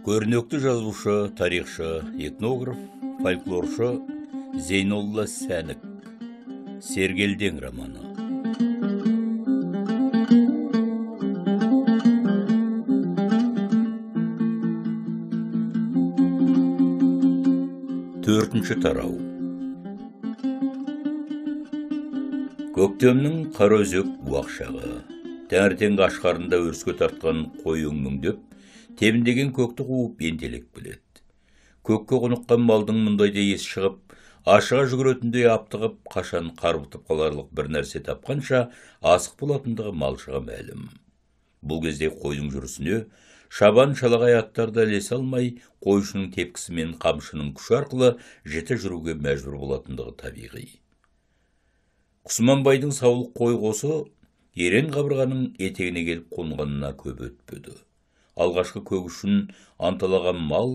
Көрнекті жазушы, тарихшы, этнограф, фольклоршы Зейнолла Сәнік. Сергелдең романы. Төртінші тарау. Көктемнің қараөзек уақ шағы. Таңертеңгі аш қарында өріске тартқан қой өңмеңдеп, тебіндеген көкті қуып ентелек біледі. Көкке құныққан малдың мұндайда есі шығып, ашыға жүгіретіндей аптығып, қашан қарбытып қаларлық бір нәрсе тапқанша асық болатындығы малшыға мәлім. Бұл кезде қойдың жүрісіне шабан шалағай аттар да ілесе алмай, қойшының тепкісі мен қамшының күші арқылы жіті жүруге мәжбүр болатындығы табиғи. Құсманбайдың саулық қой қосы ерен қабырғаның етегіне келіп қонғанына көп өтпеді. Алғашқы көк үшін анталаған мал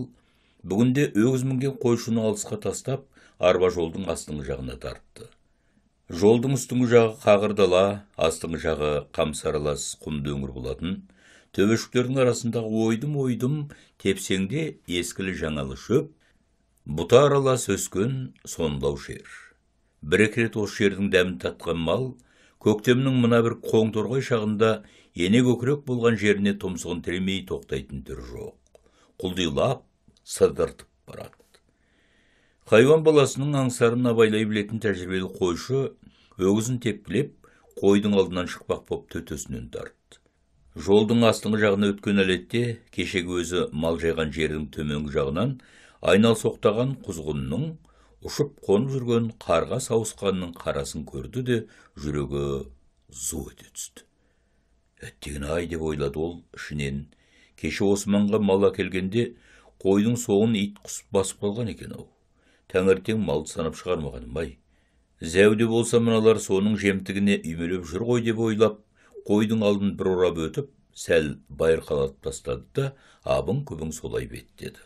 бүгінде өгіз мінген қойшыны алысқа тастап, арба жолдың астыңғы жағына тартты. Жолдың үстіңгі жағы қағыр дала, астыңғы жағы қамыс аралас құмды өңір болатын. Төбешіктердің арасындағы ойдым-ойдым тепсеңде ескілі жаңалы шөп, бұта аралас өскен сонлау жер. Бір-екі рет осы жердің дәмін татқан мал, көктемнің мына бір қоңторғай шағында ене көкірек болған жеріне тұмсығын тіремей тоқтайтын түрі жоқ. Құлдилап, сыдыртып барады. Хайуан баласының аңсарын абайлай білетін тәжірибелі қойшы өгізін тепкілеп, қойдың алдынан шықпақ боп төтесінен тартты. Жолдың астыңғы жағына өткен әлетте кешегі өзі мал жайған жердің төменгі жағынан айнал соқтаған құзғынның ұшып қонып жүрген қарға сауысқанның қарасын көрді де жүрегі зу ете түсті. Әттеген-ай деп ойлады ол ішінен. Кеше Османға мал әкелгенде қойдың соғын ит құс басып қалған екен-ау. Таңертең малды санап шығармағаным ай. Зәуде болса мыналар соның жемтігіне үймелеп жүр ғой деп ойлап, қойдың алдын бір орап өтіп, сәл байырқалатып тастады да, абың-күбің солай беттеді.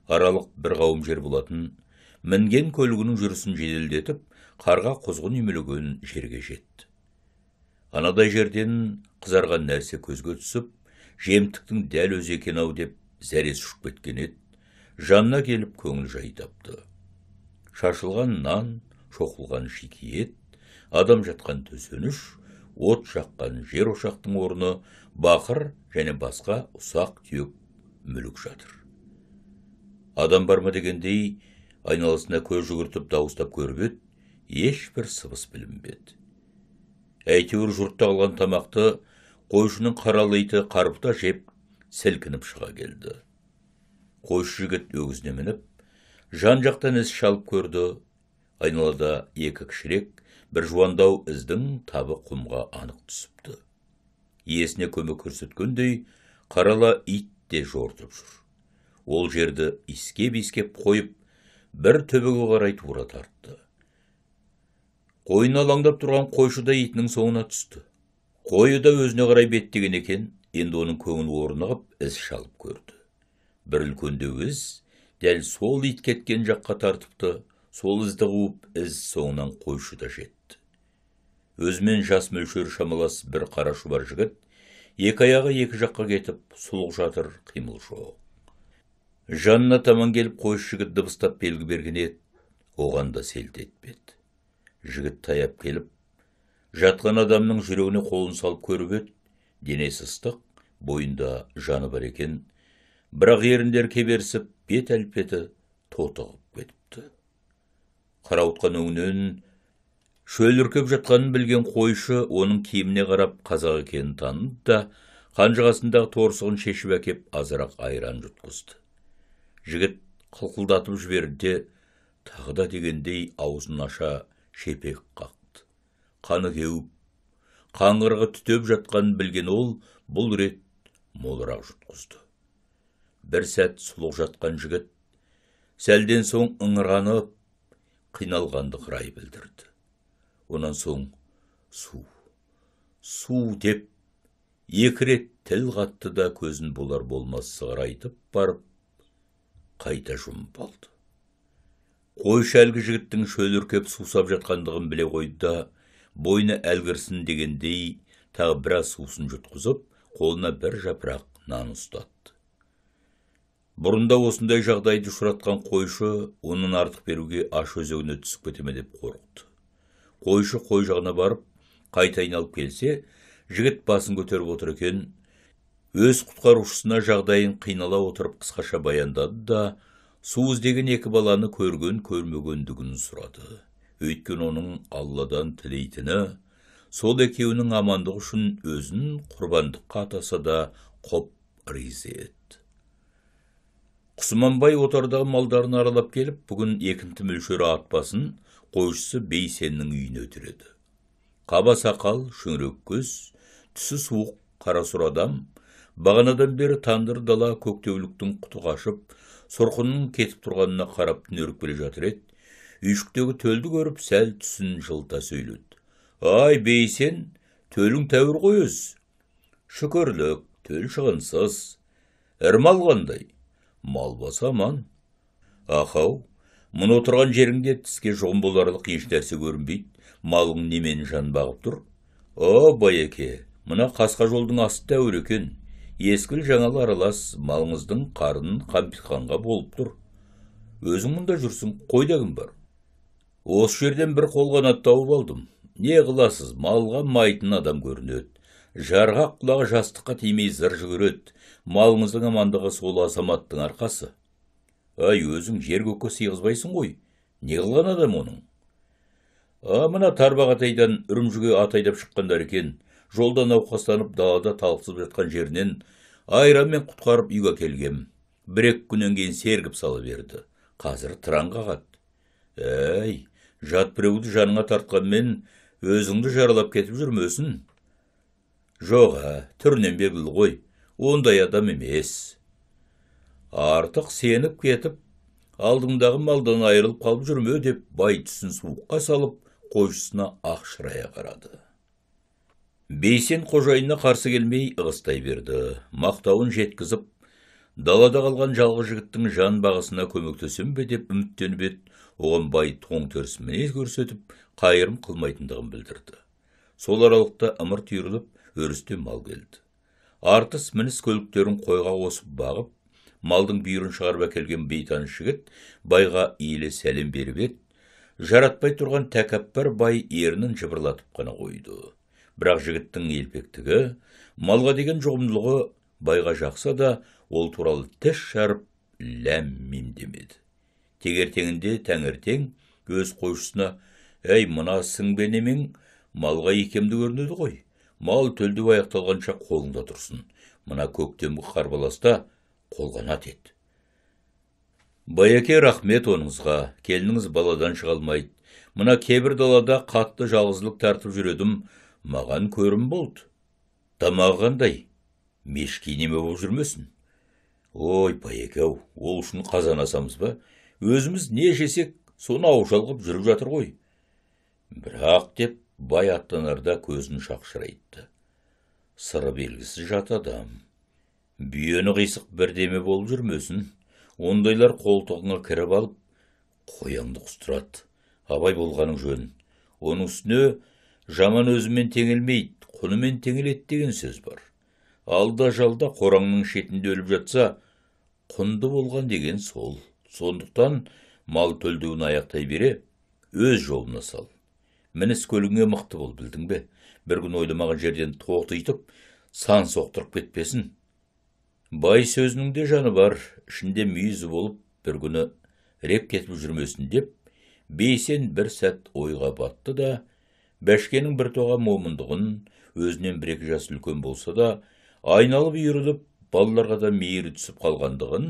Аралық бір қауым жер болатын, мінген көлігінің жүрісін жеделдетіп, қарға құзғын үймелеген жерге жетті. Анадай жерден қызарған нәрсе көзге түсіп, жемтіктің дәл өзі екен-ау деп зәресі ұшып кеткен еді, жанына келіп көңіл жай тапты. Шашылған нан, шоқылған шикі ет, адам жатқан төсеніш, от жаққан жер ошақтың орны, бақыр және басқа ұсақ түйек мүлік жатыр. Адам бар ма дегендей, айналасына көз жүгіртіп дауыстап көріп еді, ешбір сыбыс білінбеді. Әйтеуір жұртта қалған тамақты қойшының қаралы иті қарбыта жеп, сілкініп шыға келді. Қойшы жігіт өгізіне мініп, жан-жақтан із шалып көрді. Айналада екі кішірек, бір жуандау іздің табы құмға анық түсіпті. Иесіне көмек көрсеткендей, қарала ит те жортып жүр. Ол жерді иіскеп-иіскеп қойып, бір төбеге қарай тура тартты. Қойын алаңдап тұрған қойшы да итінің соңына түсті. Қойы да өзіне қарай беттеген екен, енді оның көңілі орнығып, із шалып көрді. Бір үлкендеу із дәл сол ит кеткен жаққа тартыпты, сол ізді қуып, із соңынан қойшы да жетті. Өзімен жас мөлшері шамалас бір қара шұбар жігіт, екі аяғы екі жаққа кетіп, сұлық жатыр, қимыл жоқ. Жанына таман келіп қойшы жігіт дыбыстап белгі берген еді, оған да селт етпеді. Жігіт таяп келіп, жатқан адамның жүрегіне қолын салып көріп еді, денесі ыстық, бойында жаны бар екен, бірақ еріндер кеберсіп, бет әлпеті тотығып кетіпті. Қарауытқан өңінен шөліркеп жатқанын білген қойшы оның киіміне қарап қазақ екенін таныды да, қанжығасындағы торсығын шешіп әкеп азырақ айран жұтқызды. Жігіт қылқылдатып жіберді де, тағы да дегендей аузын аша шепек қақты. Қаны кеуіп, қаңғырығы түтеп жатқанын білген ол бұл рет молырақ жұтқызды. Бір сәт сұлық жатқан жігіт сәлден соң ыңыранып, қиналғандық рай білдірді. Онан соң су, су деп екі рет тіл қатты да көзін болар болмас сығырайтып барып, қайта жұмып алды. Қойшы әлгі жігіттің шөліркеп сусап жатқандығын біле қойды да, бойына әлгірсін дегендей тағы біраз сусын жұтқызып, қолына бір жапырақ нан ұстатты. Бұрында осындай жағдайды ұшыратқан қойшы оның артық беруге аш өзегіне түсіп кетеме деп қорықты. Қойшы қой жағына барып, қайта айналып келсе, жігіт басын көтеріп отыр екен. Өз құтқарушысына жағдайын қинала отырып қысқаша баяндады да, су іздеген екі баланы көрген көрмегендігін сұрады. Өйткені оның Алладан тілейтіні, сол екеуінің амандығы үшін өзін құрбандыққа атаса да қоп риза еді. Құсыманбай отардағы малдарын аралап келіп, бүгін екінті мөлшері ат басын қойшысы Бейсеннің үйіне өтіреді. Қаба сақал, шүңірек көз, түсі суық, қара сұр адам, бағанадан бері тандыр дала көктеуліктің құты қашып, сорқынның кетіп тұрғанына қарап түнеріп келе жатыр еді. Үйшіктегі төлді көріп, сәл түсін жылта сөйледі. Ай, Бейсен, төлің тәуір ғой өз. Шүкірлік, төл шығынсыз. Ірмал қандай? Мал басы аман. Ахау, мұны отырған жеріңде тіске жұғым боларлық еш нәрсе көрінбейді. Малың немен жан бағып тұр? О, байеке, мына қасқа жолдың асты тәуір екен. Ескіл жаңалы аралас малыңыздың қарнын қампитқанға болып тұр. Өзің мұнда жүрсің, қойда кім бар? Осы жерден бір қолғанат тауып алдым. Не қыласыз, малға майтын адам көрінеді. Жарғақ құлағы жастыққа тимей зыр жүгіреді. Малыңыздың амандығы сол азаматтың арқасы. Ай, өзің жер көкке сыйғызбайсың ғой. Не қылған адам оның? А, мына Тарбағатайдан Үрімжіге ат айдап шыққандар екен. Жолда науқастанып далада талықсып жатқан жерінен айранмен құтқарып үйге келгем. Бір-екі күннен кейін сергіп сала берді. Қазір тыраң қағады. Әй, жат біреуді жаныңа тартқанмен өзіңді жаралап кетіп жүрмесін. Жоқ, түрінен белгілі ғой, ондай адам емес. Артық сеніп кетіп, алдыңдағы малдан айырылып қалып жүрме деп бай түсін суыққа салып, қойшысына ақ шырая қарады. Бейсен қожайынына қарсы келмей ығыстай берді. Мақтауын жеткізіп, далада қалған жалғыз жігіттің жан бағысына көмектесем бе деп үміттеніп еді, оған бай тоң теріс мінез көрсетіп, қайырым қылмайтындығын білдірді. Сол аралықта ымыр түйіріліп, өрісте мал келді. Артыс мініс көліктерін қойға қосып бағып, малдың бүйірін шығарып әкелген бейтаныс жігіт байға иіле сәлем беріп еді, жаратпай тұрған тәкаппар бай ернін жыбырлатып қана қойды. Бірақ жігіттің елпектігі, малға деген жұғымдылығы байға жақса да, ол туралы тіс жарып ләм-мим демеді. Тегертеңінде таңертең өз қойшысына, «Әй, мына сіңбе немең малға икемді көрінеді ғой. Мал төлдеп аяқталғанша қолыңда тұрсын. Мына көктемгі қарбаласта қолғанат ет». Байеке, рахмет оныңызға, келініңіз баладан шыға алмайды. Мына кебір далада қатты жалғыздық тартып жүредім, маған көрім болды. Тамағы қандай? Мешкей неме болып жүрмесін. Ой, байеке-ау, ол үшін қазан асамыз ба? Өзіміз не жесек, соны аушалғып жүріп жатыр ғой. Бірақ деп бай аттанарда көзін шақшырайтты. Сыры белгісіз жат адам. Бүйені қисық бірдеме болып жүрмесін. Ондайлар қолтығыңа кіріп алып, қояңды құстырады. Абай болғаның жөн. Оның үстіне жаман өзімен теңелмейді, құнымен теңеледі деген сөз бар. Алда-жалда қораңның шетінде өліп жатса, құнды болған деген сол. Сондықтан мал төлдеуін аяқтай бере, өз жолына сал. Мініс көлігіңе мықты бол, білдің бе? Бір күн ойламаған жерден тоқтитып, сан соқтырып кетпесін. Бай сөзінің де жаны бар, ішінде мүйізі болып, бір күні реп кетіп жүрмесін деп, Бейсен бір сәт ойға батты да, Бәшкенің бір тоға момындығын, өзінен бір-екі жас үлкен болса да, айналып үйіріліп, балаларға да мейірі түсіп қалғандығын,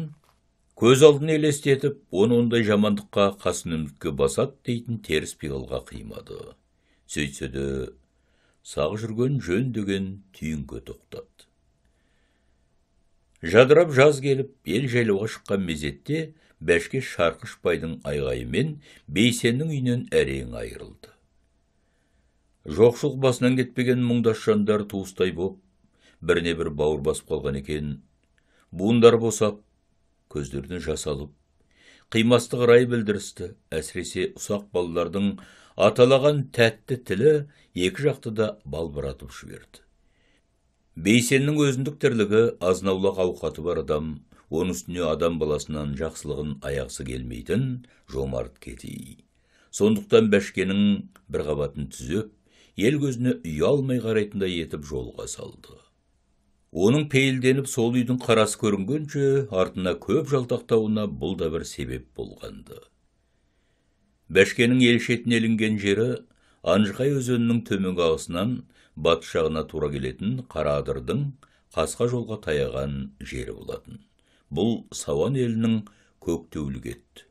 көз алдын елестетіп, оны ондай жамандыққа қасынымдікке басат дейтін теріс пиғылға қимады. Сөйтсе де, сақ жүрген жөн деген түйінге тоқтады. Жадырап жаз келіп, ел жайлауға шыққан мезетте Бәшке Шарқыш байдың айғайымен Бейсеннің үйінен әрең айырылды. Жоқшылық басынан кетпеген мұңдас жандар туыстай боп, біріне бір бауыр басып қалған екен. Буындар босап, көздеріне жас алып, қимастық рай білдірісті. Әсіресе ұсақ балалардың аталаған тәтті тілі екі жақты да балбыратып жіберді. Бейсеннің өзіндік тірлігі, азын-аулақ ауқаты бар адам, Оның үстіне адам баласынан жақсылығын аяғысы келмейтін жомарт кедей. Сондықтан Бәшкенің бір қабатын түзеп, ел көзіне ұялмай қарайтындай етіп жолға салды. Оның пейілденіп сол үйдің қарасы көрінгенше артына көп жалтақтауына бұл да бір себеп болғанды. Бәшкенің ел шетіне ілінген жері Анжықай өзенінің төменгі ағысынан батыс жағына тура келетін Қараадырдың қасқа жолға таяған жері болатын. Бұл Сауан елінің көктеулігі еді.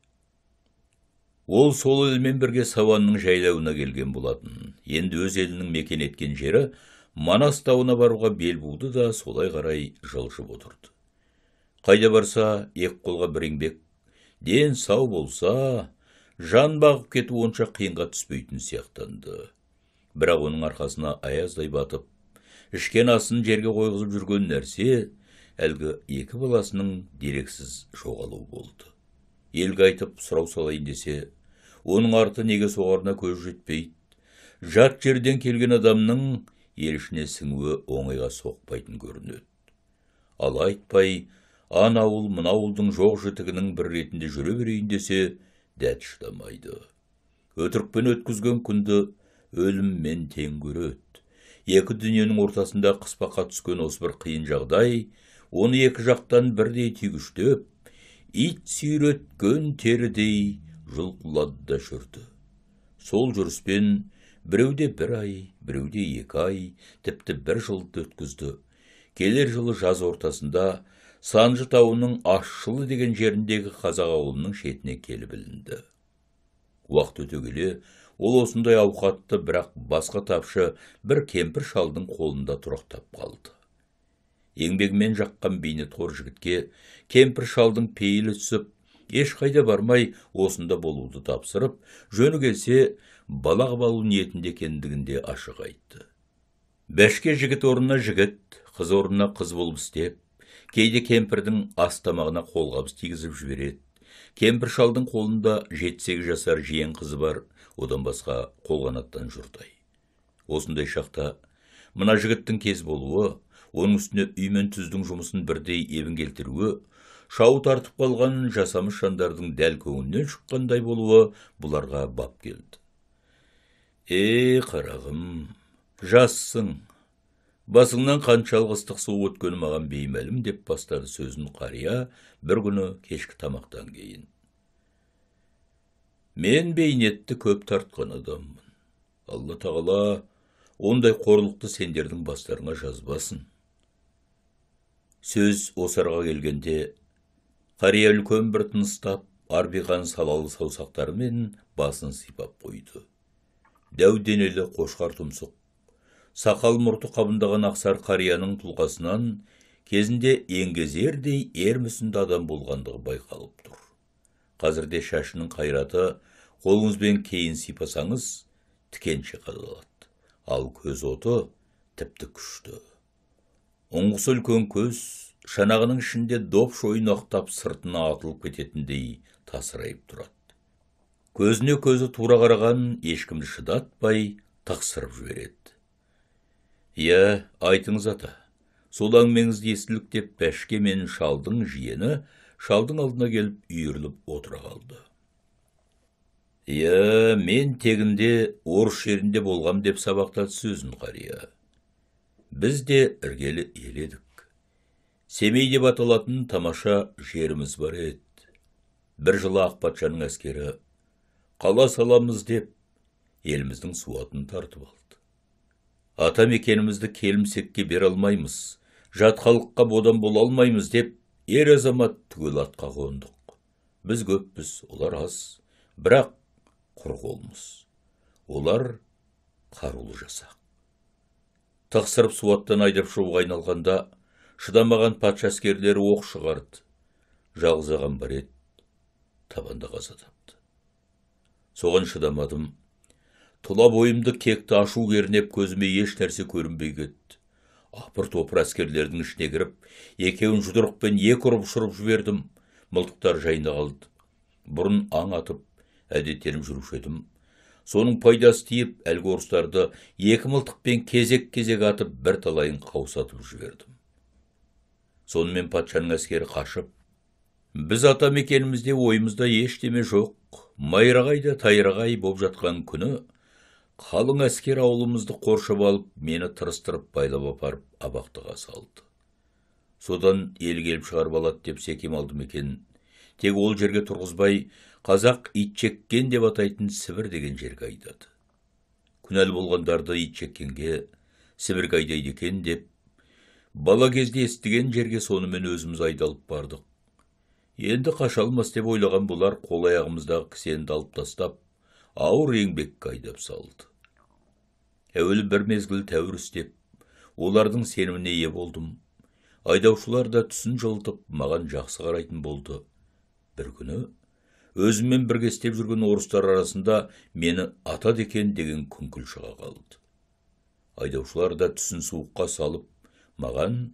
Ол сол елмен бірге Сауанның жайлауына келген болатын. Енді өз елінің мекен еткен жері Манас тауына баруға бел буды да солай қарай жылжып отырды. Қайда барса, екі қолға бір еңбек, ден сау болса, жан бағып кету онша қиынға түспейтін сияқтанды. Бірақ оның арқасына аяздай батып, ішкен асын жерге қойғызып жүрген нәрсе әлгі екі баласының дерексіз жоғалуы болды. Елге айтып сұрау салайын десе, оның арты неге соғарына көз жетпейді. Жат жерден келген адамның ел ішіне сіңуі оңайға соқпайтын көрінеді. Ал айтпай, ана ауыл мына ауылдың жоқ жітігінің бір ретінде жүре берейін десе, дәт шыдамайды. Өтірікпен өткізген күнді өліммен тең көреді. Екі дүниенің ортасында қыспаққа түскен осы бір қиын жағдай, оны екі жақтан бірдей түйгіштеп, ит сүйреткен терідей жұлқылады да жүрді. Сол жүріспен біреуде бір ай, біреуде 2 ай, тіпті бір жылды өткізді. Келер жылы жаз ортасында Санжы тауының Ащылы деген жеріндегі қазақ ауылының шетіне келіп ілінді. Уақыт өте келе, ол осындай ауқатты, бірақ басқа тапшы бір кемпір шалдың қолында тұрақтап қалды. Еңбегімен жаққан бейнетқор жігітке кемпір шалдың пейілі түсіп, ешқайда бармай осында болуды тапсырып, жөні келсе, бала қып алу ниетінде екендігін де ашық айтты. Бәшке жігіт орнына жігіт, қыз орнына қыз болып істеп, кейде кемпірдің ас тамағына қолғабыс тигізіп жібереді. Кемпір шалдың қолында 7-8 жасар жиен қызы бар, одан басқа қолғанаттан жұрдай. Осындай шақта мына жігіттің кез болуы, оның үстіне үй мен түздің жұмысын бірдей ебін келтіруі, шау тартып қалған жасамыш жандардың дәл көңілінен шыққандай болуы бұларға бап келді. Е, қарағым, жассың, басыңнан қаншалық ыстық су өткені маған беймәлім, деп бастады сөзін қария бір күні кешкі тамақтан кейін. Мен бейнетті көп тартқан адаммын. Алла тағала ондай қорлықты сендердің бастарыңа жазбасын. Сөз осарға келгенде қария үлкен бір тыныстап, арбиған салалы саусақтарымен басын сипап қойды. Дәу денелі қошқар тұмсық, сақал мұрты қабындаған ақсар қарияның тұлғасынан кезінде еңгезердей ер мүсінді адам болғандығы байқалып тұр. Қазірде шашының қайраты қолыңызбен кейін сипасаңыз, тікенше қадалады. Ал көз оты тіпті күшті. Ұңғысы үлкен көз шанағының ішінде доп шойын ақтап сыртына атылып кететіндей тасырайып тұрады. Көзіне көзі тура қараған ешкімді шыдатпай тықсырып жібереді. Иә, айтыңыз ата, сол әңгімеңізді естілік, деп Бәшке мен шалдың жиені шалдың алдына келіп үйіріліп отыра қалды. Иә, мен тегінде орыс жерінде болғам, деп сабақтады сөзін қария. Біз де іргелі ел едік. Семей деп аталатын тамаша жеріміз бар еді. Бір жылы ақ патшаның әскері қала саламыз деп еліміздің суатын тартып алды. Ата мекенімізді келімсекке бере алмаймыз, жат халыққа бодан бола алмаймыз деп ер азамат түгел атқа қондық. Біз көппіз, олар аз, бірақ құр қолмыз. Олар қарулы жасақ. Тықсырып суаттан айдап шығуға айналғанда, шыдамаған патша әскерлері оқ шығарды. Жалғыз ағам бар еді, табанда қаза тапты. Соған шыдамадым. Тұла бойымды кекті ашу кернеп, көзіме еш нәрсе көрінбей кетті. Апыр-топыр әскерлердің ішіне кіріп, екеуін жұдырықпен екі ұрып ұшырып жібердім. Мылтықтар жайында қалды. Бұрын аң атып, әдеттеніп жүруші едім. Соның пайдасы тиіп, әлгі орыстарды екі мылтықпен кезек-кезек атып, бір талайын қаусатып жібердім. Сонымен патшаның әскері қашып, Біз ата мекенімізде ойымызда ештеме жоқ, майрағай да тайрағай боп жатқан күні қалың әскер ауылымызды қоршап алып, мені тырыстырып байлап апарып абақтыға салды. Содан ел келіп шығарып алады деп секем алдым екен. Тек ол жерге тұрғызбай, қазақ Итжеккен деп атайтын Сібір деген жерге айдады. Күнәлі болғандарды Итжеккенге, Сібірге айдайды екен деп, бала кезде естіген жерге сонымен өзіміз айдалып бардық. Енді қаша алмас деп ойлаған бұлар қол аяғымыздағы кісенді алып тастап, ауыр еңбекке айдап салды. Әуелі бір мезгіл тәуір істеп, олардың сеніміне ие болдым. Айдаушылар да түсін жылытып, маған жақсы қарайтын болды. Бір күні өзіммен бірге істеп жүрген орыстар арасында мені атады екен деген күңкіл шыға қалды. Айдаушылар да түсін суыққа салып, маған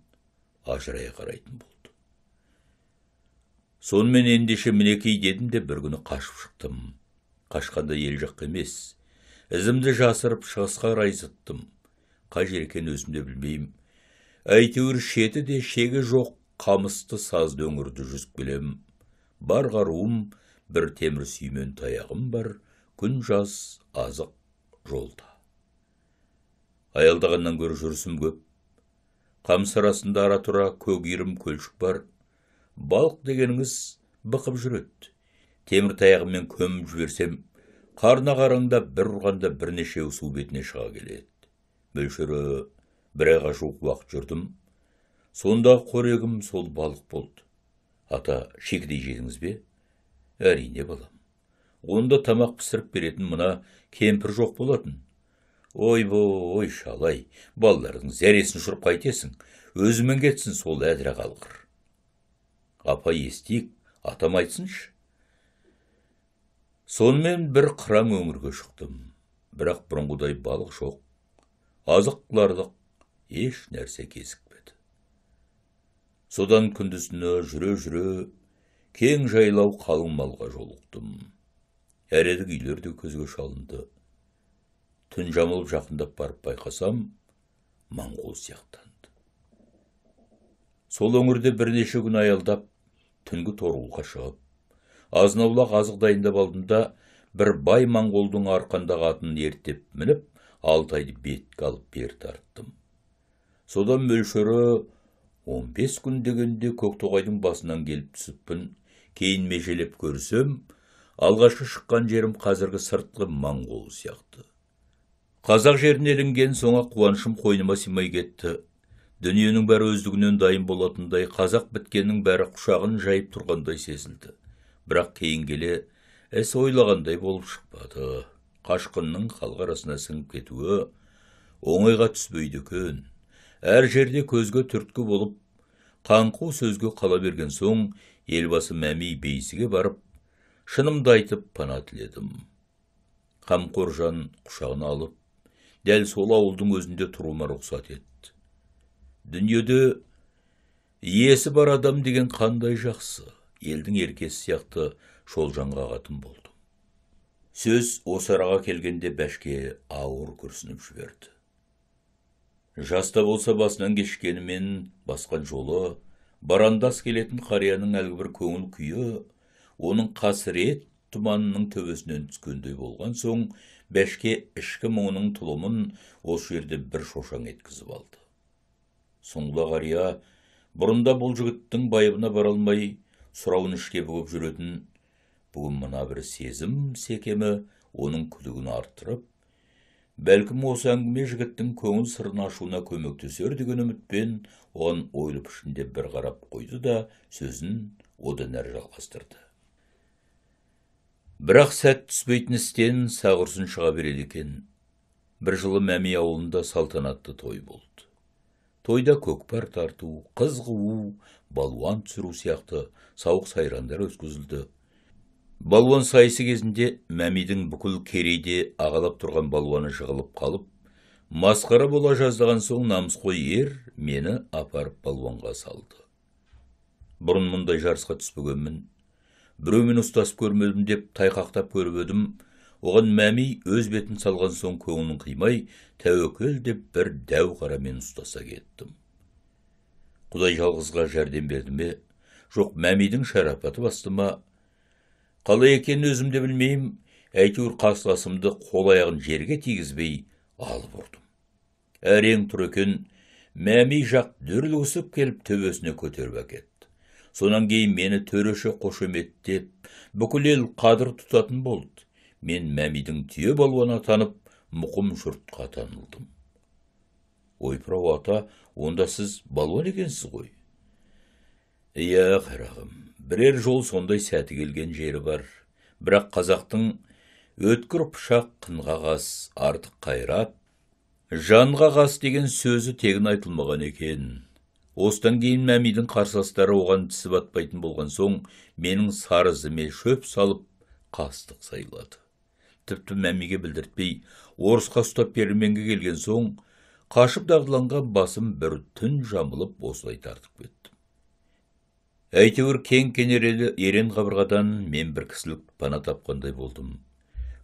ажырая қарайтын болды. Сонымен ендеше мінекей дедім де бір күні қашып шықтым. Қашқанда ел жаққа емес, ізімді жасырып шығысқа қарай зыттым. Қай жер екенін өзім де білмеймін. Әйтеуір шеті де шегі жоқ қамысты сазды өңірді жүзіп келем. Бар қаруым бір темір сүймен таяғым бар, күн жаз азық жолда. Аялдағаннан гөрі жүрісім көп. Қамыс арасында ара-тұра көк иірім көлшік бар. Балық дегеніңіз бықып жүреді. Темір таяғыммен көміп жіберсем, қарна қараңда бір ұрғанда бірнешеуі су бетіне шыға келеді. Мөлшері бір айға жуық уақыт жүрдім. Сондағы қорегім сол балық болды. Ата, шекідей жедіңіз бе? Әрине, балам. Онда тамақ пісіріп беретін мына кемпір жоқ болатын. Ойбой, шалай, балалардың зәресін ұшырып қайтесің, өзімен кетсін сол әдіре қалғыр. Апа, естиік, атам айтсыншы. Сонымен бір қыраң өңірге шықтым. Бірақ бұрынғыдай балық жоқ. Азық қыларлық еш нәрсе кезікпеді. Содан күндізіне жүре-жүре кең жайлау қалың малға жолықтым. Әредік үйлер де көзге шалынды. Түн жамылып жақындап барып байқасам, моңғол сияқтанды. Сол өңірде бірнеше күн аялдап, түнгі торғылға шығып, азын-аулақ азық дайындап алдым да, бір бай моңғолдың арқандағы атын ерттеп мініп, Алтайды бетке алып бері тарттым. Содан мөлшері 15 күн дегенде Көктоғайдың басынан келіп түсіппін. Кейін межелеп көрсем, алғашқы шыққан жерім қазіргі сыртқы моңғол сияқты. Қазақ жеріне ілінген соңа қуанышым қойныма сыймай кетті. Дүниенің бәрі өздігінен дайын болатындай, қазақ біткеннің бәрі құшағын жайып тұрғандай сезілді. Бірақ кейін келе іс ойлағандай болып шықпады. Қашқынның халық арасына сіңіп кетуі оңайға түспейді екен. Әр жерде көзге түрткі болып, қаңқу сөзге қала берген соң, елбасы Мәми бейсіге барып, шынымды айтып пана тіледім. Қамқор жан құшағына алып, дәл сол ауылдың өзінде тұруыма рұқсат етті. Дүниеде иесі бар адам деген қандай жақсы, елдің еркесі сияқты шолжаң қағатын болдым. Сөз осы араға келгенде Бәшке ауыр күрсініп жіберді. Жаста болса басынан кешкенімен басқан жолы, барандас келетін қарияның әлгі бір көңіл күйі, оның қасірет тұманының төбесінен түскендей болған соң, Бәшке ішкі мұңының тұлымын осы жерде бір шошаң еткізіп алды. Сұңғыла қария бұрында бұл жігіттің байыбына бара алмай, сұрауын ішке бүгіп жүретін, бүгін мына бір сезім секемі оның күдігін арттырып, бәлкім осы әңгіме жігіттің көңіл сырын ашуына көмектесер деген үмітпен оған ойлы пішінде бір қарап қойды да сөзін одан әрі жалғастырды. Бірақ сәт түспейтін істен сағырсын шыға береді екен. Бір жылы Мәми ауылында салтанатты той болды. Тойда көкпар тарту, қыз қуу, балуан түсіру сияқты сауық сайрандар өткізілді. Балуан сайысы кезінде Мәмидің бүкіл Керейде ағалап тұрған балуаны жығылып қалып, масқара бола жаздаған соң намысқой ер мені апарып балуанға салды. Бұрын мұндай жарысқа түспегенмін, біреумен ұстасып көрмедім деп тайқақтап көріп едім, оған Мәми өз бетін салған соң көңілін қимай, тәуекел деп бір дәу қарамен ұстаса кеттім. Құдай жалғызға жәрдем берді ме, Жоқ, Мәмидің шарапаты басты ма? Қалай екенін өзім де білмеймін, әйтеуір қарсыласымды қол аяғын жерге тигізбей алып ұрдым. Әрең тұр екен, Мәми жақ дүрлігісіп келіп төбесіне көтеріп әкетті. Сонан кейін мені төреші қошеметтеп, бүкіл ел қадір тұтатын болды. Мен Мәмидің түйе балуаны атанып, мұқым жұртқа танылдым. Ойпырау ата, онда сіз балуан екенсіз ғой. Иә, қарағым, бірер жол сондай сәті келген жері бар. Бірақ қазақтың өткір пышақ қынға қас, артық қайрат, жанға қас деген сөзі тегін айтылмаған екен. Осыдан кейін Мәмидің қарсыластары оған тісі батпайтын болған соң, менің сары ізіме шөп салып, қастық сайлады. Тіпті Мәмиге білдіртпей, орысқа ұстап берілменге келген соң, қашып дағдыланған басым бір түн жамылып осылай тартып кеттім. Әйтеуір кең кенерелі ерен қабырғадан мен бір кісілік пана тапқандай болдым.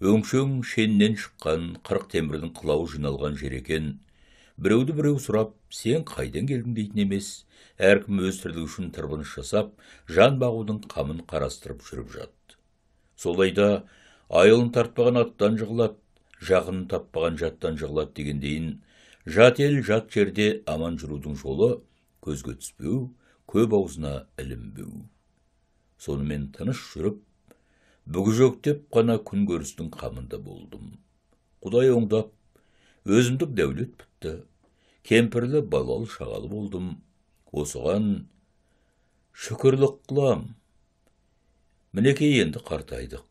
Өңшең шеннен шыққан 40 темірдің қылауы жиналған жер екен. Біреуді біреу сұрап, сен қайдан келдің дейтін емес, әркім өз тірлігі үшін тырбыныш жасап, жан бағудың қамын қарастырып жүріп жатты. Солайда айылын тартпаған аттан жығылады, жақынын таппаған жаттан жығылады дегендейін, жат ел жат жерде аман жүрудің жолы көзге түспеу, көп аузына ілінбеу. Сонымен тыныш жүріп, бүгіжөктеп қана күн көрістің қамында болдым. Құдай оңдап, өзімдік дәулет бітті. Кемпірлі балалы шағалы болдым. Осыған шүкірлік қылам. Мінекей енді қартайдық.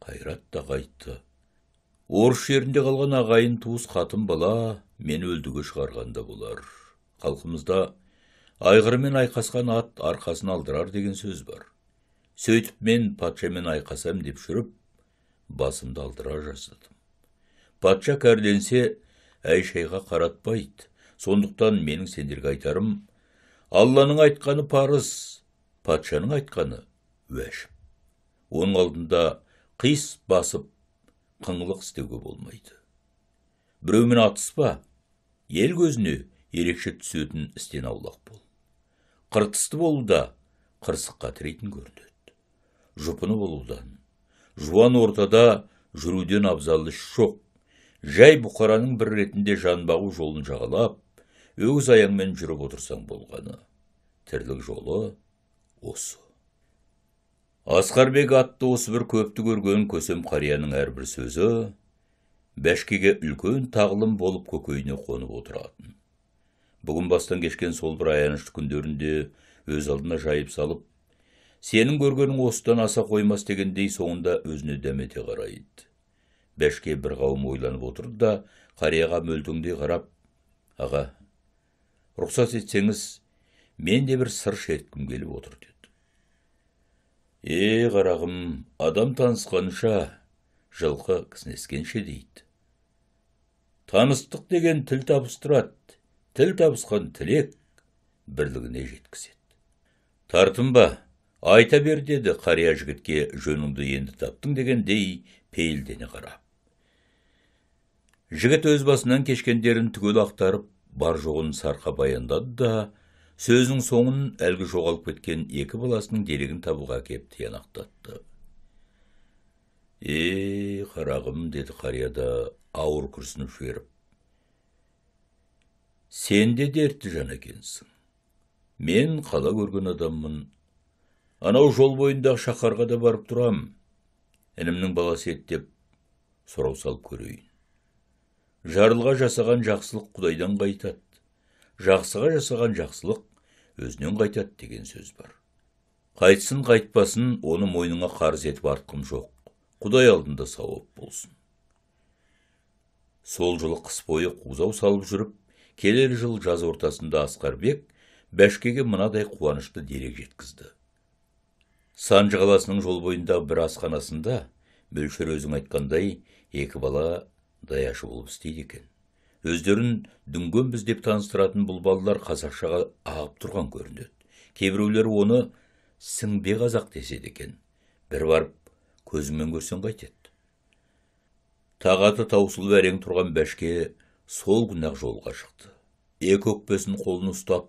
Қайрат та қайтты. Орыс жерінде қалған ағайын туыс қатын бала мені өлдіге шығарғанда болар. Халқымызда айғырмен айқасқан ат арқасын алдырар деген сөз бар. Сөйтіп мен патшамен айқасам деп жүріп, басымды алдыра жаздадым. Патша кәрленсе, әй-шайға қаратпайды. Сондықтан менің сендерге айтарым, Алланың айтқаны парыз, патшаның айтқаны уәжіп. Оның алдында қис басып, қыңлық істеуге болмайды. Біреумен атыспа, ел көзіне ерекше түсетін істен аулақ бол. Қыртысты болуда қырсыққа тірейтін көрінеді. Жұпыны болудан, жуан ортада жүруден абзалы іс жоқ. Жай бұқараның бір ретінде жан бағу жолын жағалап, өгіз аяңмен жүріп отырсаң болғаны. Тірлік жолы осы. Асқарбек атты осы бір көпті көрген көсем қарияның әрбір сөзі Бәшкеге үлкен тағлым болып көкейіне қонып отыратын. Бүгін бастан кешкен сол бір аянышты күндерінде өз алдына жайып салып, сенің көргенің осыдан аса қоймас дегендей соңында өзіне дәмете қарайды. Бәшке бір қауым ойланып отырды да, қарияға мөлтеңдей қарап, аға, рұқсат етсеңіз, мен де бір сыр шерткім келіп отыр деді. Е, қарағым, адам танысқанша, жылқы кісінескенше дейді. Таныстық деген тіл табыстырады, тіл табысқан тілек бірлігіне жеткізеді. Тартынба, айта бер деді қария жігітке жөніңді енді таптың дегендей пейілдене қарап. Жігіт өз басынан кешкендерін түгел ақтарып, бар жоғын сарқа баяндады да, сөзінің соңын әлгі жоғалып кеткен екі баласының дерегін табуға кеп тиянақтатты. Е, қарағым, деді қария да ауыр күрсініп жіберіп. Сен де дертті жан екенсің. Мен қала көрген адаммын. Анау жол бойындағы шаһарға да барып тұрам. Інімнің баласы еді деп сұрау салып көрейін. Жарлыға жасаған жақсылық Құдайдан қайтады. Жақсыға жасаған жақсылық өзінен қайтады деген сөз бар. Қайтсын қайтпасын, оны мойныңа қарыз етіп артқым жоқ. Құдай алдында сауап болсын. Сол жылы қыс бойы қузау салып жүріп, келер жыл жаз ортасында Асқарбек Бәшкеге мынадай қуанышты дерек жеткізді. Санжы қаласының жол бойындағы бір асханасында мөлшер өзің айтқандай екі бала даяшы болып істейді екен. Өздерін дүнгенбіз деп таныстыратын бұл балалар қазақшаға ағып тұрған көрінеді. Кейбіреулері оны сіңбе қазақ деседі екен. Бір барып көзіңмен көрсең қайтеді. Тағаты таусылып әрең тұрған Бәшке сол күні-ақ жолға шықты. Екі өкпесін қолын ұстап,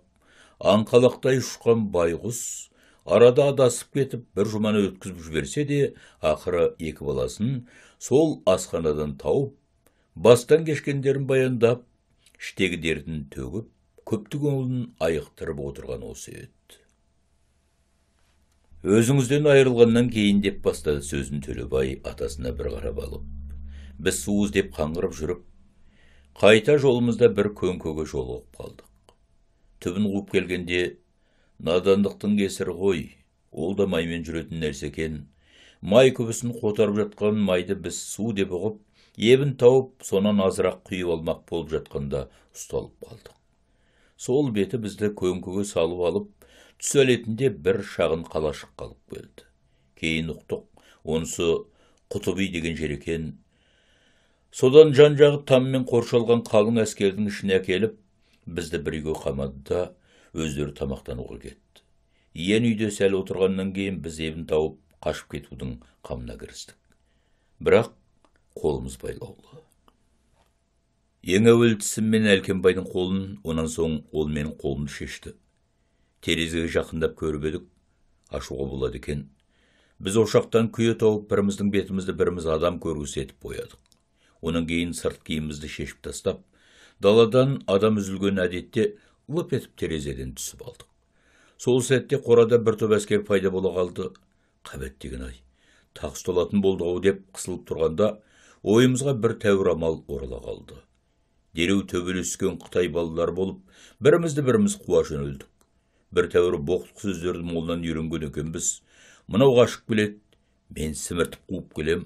аңқалақтай ұшқан байғұс Арада адасып кетіп, бір жұманы өткізіп жіберсе де, ақыры екі баласын сол асханадан тауып, бастан кешкендерін баяндап, іштегі дертін төгіп, көпті көңілін айықтырып отырған осы еді. Өзіңізден айырылғаннан кейін, деп бастады сөзін Төлебай атасына бір қарап алып. Біз су іздеп қаңғырып жүріп, қайта жолымызда бір көңкөге жолығып қалдық. Түбін қуып келгенде, надандықтың кесірі ғой, ол да маймен жүретін нәрсе екен. Май күбісін қотарып жатқан майды біз су деп ұғып, ебін тауып, сонан азырақ құйып алмақ болып жатқанда ұсталып қалдық. Сол беті бізді көңкөге салып алып, түс әлетінде бір шағын қалашық қалып келді. Кейін ұқтық, онысы Құтыби деген жер екен. Содан жан-жағы таммен қоршалған қалың әскердің ішіне әкеліп, бізді бір үйге қамады да, өздері тамақтануға кетті. Иен үйде сәл отырғаннан кейін біз ебін тауып, қашып кетудің қамына кірістік. Бірақ қолымыз байлаулы. Ең әуел тісіммен Әлкенбайдың қолын, онан соң ол менің қолымды шешті. Терезеге жақындап көріп едік, ашуға болады екен. Біз ошақтан күйе тауып, біріміздің бетімізді біріміз адам көргісі етіп боядық. Онан кейін сырт киімімізді шешіп тастап, даладан адам үзілген әдетте лып етіп терезеден түсіп алдық. Сол сәтте қорада бір топ әскер пайда бола қалды. Қабет деген ай, тақ ұсталатын болды ау деп қысылып тұрғанда, ойымызға бір тәуір амал орала қалды. Дереу төбелескен қытай балалары болып, бірімізді біріміз қуа жөнелдік. Бір тәуір боқтық сөздерді молынан үйренген екенбіз. Мынау қашып келеді, мен сіміртіп қуып келем.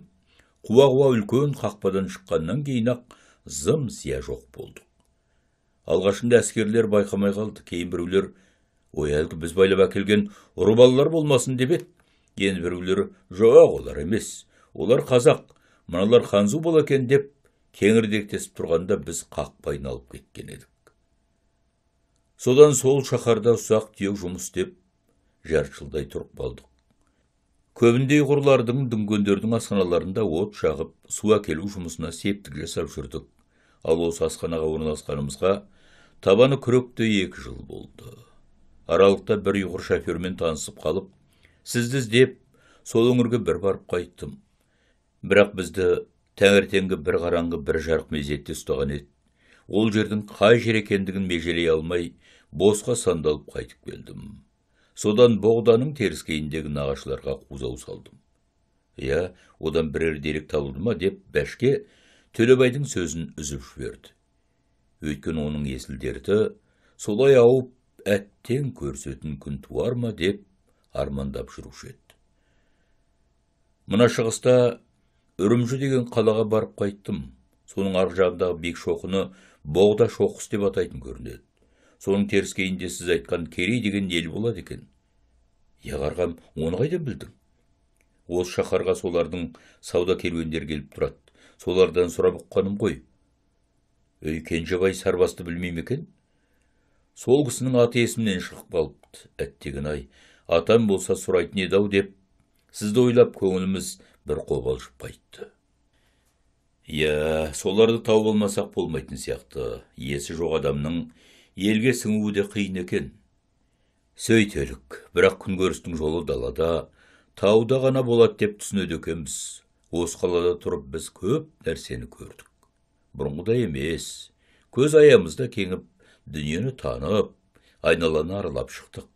Қуа-қуа үлкен қақпадан шыққаннан кейін-ақ зым-зия жоқ болдық. Алғашында әскерлер байқамай қалды. Кейін біреулер, ой, әлгі біз байлап әкелген ұры балалар болмасын деп еді. Енді біреулер, жоқ, олар емес, олар қазақ, мыналар ханзу бола екен деп кеңірдектесіп тұрғанда біз қақпа айналып кеткен едік. Содан сол шаһарда ұсақ түйек жұмыс істеп, жарты жылдай тұрып қалдық. Көбінде ұйғырлардың, дүнгендердің асханаларында от жағып, су әкелу жұмысына септік жасап жүрдік. Ал осы асханаға орналасқанымызға табаны күректей 2 жыл болды. Аралықта бір ұйғыр шофермен танысып қалып, сізді іздеп, сол өңірге бір барып қайттым. Бірақ бізді таңертеңгі бір қараңғы бір жарық мезетте ұстаған еді. Ол жердің қай жер екендігін межелей алмай, босқа сандалып қайтып келдім. Содан Боғданың теріскейіндегі нағашыларға қузау салдым. Я, одан бірер дерек табылды ма деп Бәшке Төлебайдың сөзін үзіп жіберді. Өйткені оның есіл дерті солай ауып, әттең көрсетін күн туар ма деп армандап жүруші еді. Мына шығыста Үрімжі деген қалаға барып қайттым. Соның арғы жағындағы биік шоқыны Боғда шоқысы деп атайтын көрінеді. Соның теріскейінде сіз айтқан Керей деген ел болады екен. Я, қарғам, оны қайдан білдің? Осы шаһарға солардың сауда керуендері келіп тұрады. Солардан сұрап ұққаным ғой. Өй, Кенжебай сарбасты білмей ме екен? Сол кісінің аты есімнен шығып қалыпты. Әттеген ай, атам болса сұрайтын еді ау деп, сізді ойлап көңіліміз бір қобалжып қайтты. Я, соларды тауып алмасақ болмайтын сияқты. Иесі жоқ адамның елге сіңуі де қиын екен. Сөйтелік, бірақ күнкөрістің жолы далада, тауда ғана болады деп түсінеді екенбіз. Осы қалада тұрып біз көп нәрсені көрдік. Бұрынғыдай емес, көз аямызда кеңіп, дүниені танып, айналаны аралап шықтық.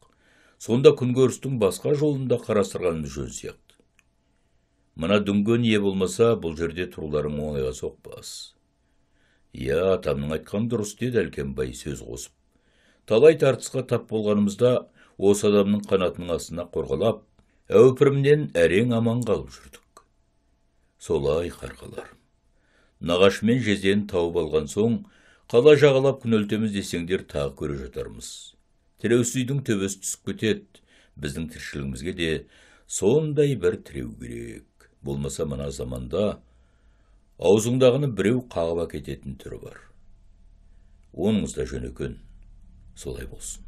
Сонда күнкөрістің басқа жолында қарастырғанымыз жөн сияқты. Мына дүнген ие болмаса, бұл жерде тұруларың оңайға соқпас. Я, атамның айтқан дұрыс, деді Әлкенбай сөз қосып. Талай тартысқа тап болғанымызда осы адамның қанатының астына қорғалап, әупірімнен әрең аман қалып жүрдік. Солай, қарғалар. Нағашы мен жездені тауып алған соң, қала жағалап күнелтеміз десеңдер тағы көре жатармыз. Тіреусіз үйдің төбесі түсіп кетеді. Біздің тіршілігімізге де сондай бір тіреу керек. Болмаса мына заманда аузыңдағыны біреу қағып әкететін түрі бар. Оныңыз да жөн екен, солай болсын.